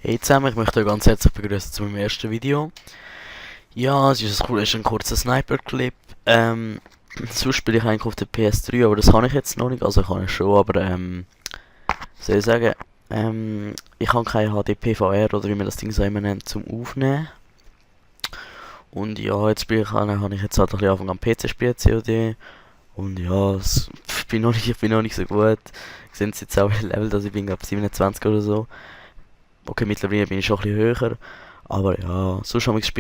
Hey zusammen, ich möchte euch ganz herzlich begrüßen zu meinem ersten Video. Ja, es ist ein kurzer Sniper-Clip. Sonst spiele ich eigentlich auf der PS3, aber das habe ich jetzt noch nicht. Also ich kann es schon, aber soll ich sagen, ich habe kein HDPVR oder wie man das Ding so immer nennt, zum Aufnehmen. Und ja, jetzt habe ich jetzt halt ein bisschen Anfang am PC spielen, COD. Und ja, ich bin noch nicht so gut. Ich sehe jetzt auch wie Level, dass ich bin, glaube 27 oder so. Okay, mittlerweile bin ich schon ein bisschen höher. Aber ja, sonst habe ich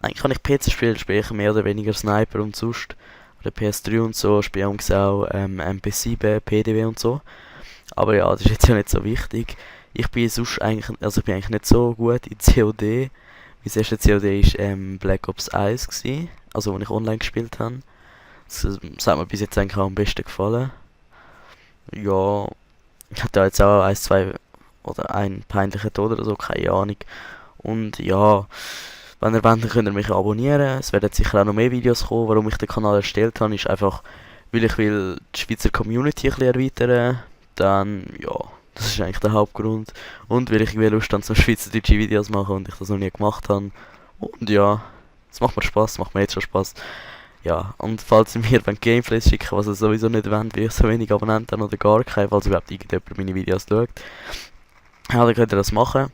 eigentlich kann ich PC spielen, spiele ich mehr oder weniger Sniper und sonst. Oder PS3 und so, spiele ich auch MP7, PDW und so. Aber ja, das ist jetzt ja nicht so wichtig. Ich bin eigentlich nicht so gut in COD. Mein erster COD war Black Ops 1 gewesen, also wo ich online gespielt habe. Das hat mir bis jetzt eigentlich auch am besten gefallen. Ja, ich hatte jetzt auch ein, zwei oder ein peinlicher Tod oder so, keine Ahnung. Und ja, wenn ihr wollt, dann könnt ihr mich abonnieren. Es werden sicher auch noch mehr Videos kommen. Warum ich den Kanal erstellt habe, ist einfach, weil ich will die Schweizer Community ein bisschen erweitern. Dann, ja, das ist eigentlich der Hauptgrund. Und weil ich irgendwie Lust habe, so schweizerdeutsche Videos machen und ich das noch nie gemacht habe. Und ja, es macht mir Spaß, macht mir jetzt schon Spaß. Ja, und falls ihr mir Gameplays schicken, was ihr sowieso nicht wollt, weil ich so wenig Abonnenten habe oder gar keine, falls überhaupt irgendjemand meine Videos schaut, ja, dann könnt ihr das machen.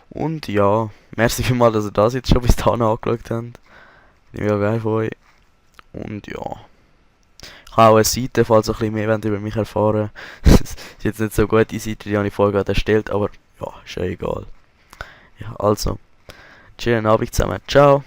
Und ja, merci vielmals, dass ihr das jetzt schon bis dahin angeschaut habt. Mega geil von euch. Und ja, ich habe auch eine Seite, falls ihr ein bisschen mehr wollt über mich erfahren. Ist jetzt nicht so gut, die Seite, die habe ich vorher gerade erstellt, aber ja, ist ja egal. Ja, also, schönen Abend zusammen. Ciao.